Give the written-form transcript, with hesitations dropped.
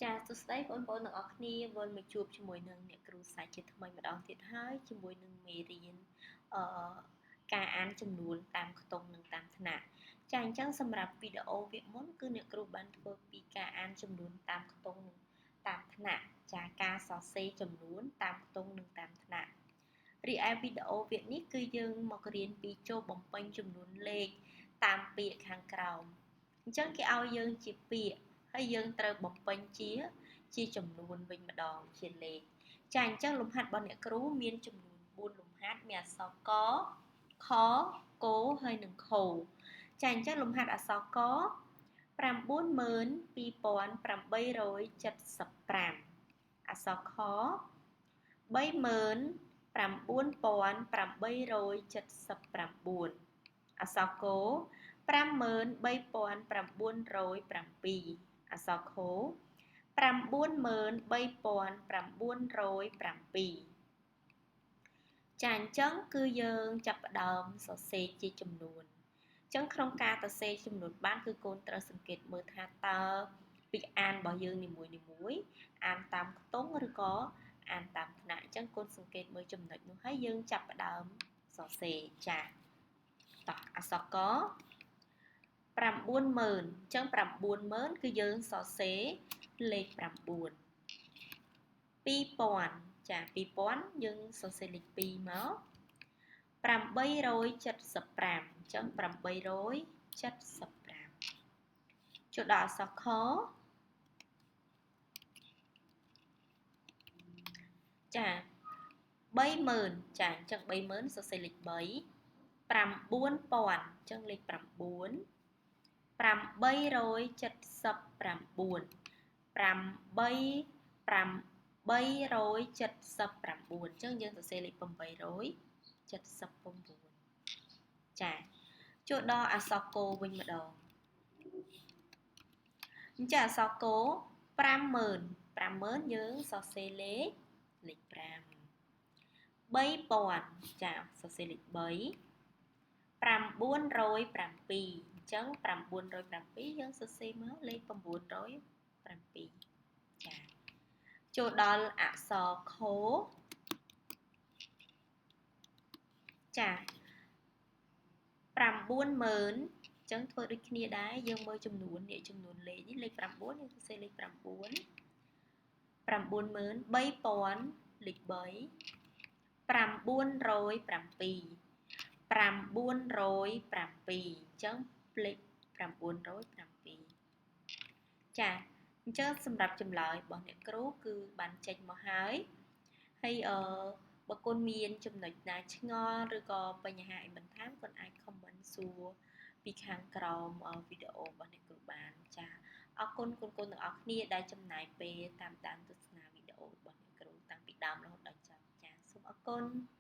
ចាសួស្តីបងប្អូនទាំងអស់គ្នាវិលមកជួបជាមួយនឹងអ្នកគ្រូសាជាថ្មីម្ដងទៀតហើយជាមួយនឹងមេរៀនការអានចំនួនតាមខ្ទង់និងតាមថ្នាក់ចាអញ្ចឹងសម្រាប់វីដេអូវគ្គមុនគឺអ្នកគ្រូបានធ្វើពីការអានចំនួនតាមខ្ទង់និងតាមថ្នាក់ចាការសរសេរចំនួនតាមខ្ទង់និងតាមថ្នាក់រីឯវីដេអូវគ្គនេះគឺយើងមករៀនពីចូលបំពេញចំនួនលេខតាមពាក្យខាងក្រោមអញ្ចឹងគេឲ្យយើងជាពាក្យហើយយើងត្រូវបំពេញជាចំនួនវិញម្ដងជាលេខចាអញ្ចឹងលំហាត់របស់អ្នកគ្រូមានចំនួន4លំហាត់មានអក្សរកខកហើយនិងខចាអញ្ចឹងលំហាត់អក្សរក92875អក្សរខ39879អក្សរក53907អក្សរខ93907ចាអញ្ចឹងគឺយើងចាប់ផ្ដើមសរសេរជាចំនួនអញ្ចឹងក្នុងការសរសេរចំនួនបានគឺកូនត្រូវសង្កេតមើលថាតើពាក្យអានរបស់យើងនីមួយៗអានតាមខ្ទង់ឬក៏អានតាមថ្នាក់អញ្ចឹងកូនសង្កេតមើលចំណុចនោះហើយយើងចាប់ផ្ដើមសរសេរចាតោះអក្សរក90000អញ្ចឹង90000គឺយើងសរសេរលេខ9 2000ចា2000យើងសរសេរលេខ2មក875អញ្ចឹង875ចូលដល់អក្សរខចា30000ចាអញ្ចឹង30000សរសេរលេខ3 9000អញ្ចឹងលេខ9 879 879អញ្ចឹងយើងសរសេរលេខ879ចាចូលដល់អក្សរកវិញម្ដងអញ្ចឹងអក្សរក50000 50000យើងសរសេរលេខ5 3000ចាសរសេរលេខ3 907អញ្ចឹង907យើងសរសេរមកលេខ907ចាចូលដល់អក្សរខចា90000អញ្ចឹងធ្វើដូចគ្នាដែរយើងមើលចំនួននេះចំនួនលេខនេះលេខ9យើងសរសេរលេខ9 93000លេខ3 907 907អញ្ចឹងលេខ907ចាអញ្ចឹងសម្រាប់ចម្លើយរបស់អ្នកគ្រូគឺបានចេញមកហើយហើយបើកូនមានចំណុចណាឆ្ងល់ឬក៏បញ្ហាអីបន្ថែមកូនអាច comment សួរពីខាងក្រោមវីដេអូរបស់អ្នកគ្រូបានចាអរគុណកូនៗទាំងអស់គ្នាដែលចំណាយពេលតាមដានទស្សនាវីដេអូរបស់អ្នកគ្រូតាំងពីដើមរហូតដល់ចប់ចាសូមអរគុណ។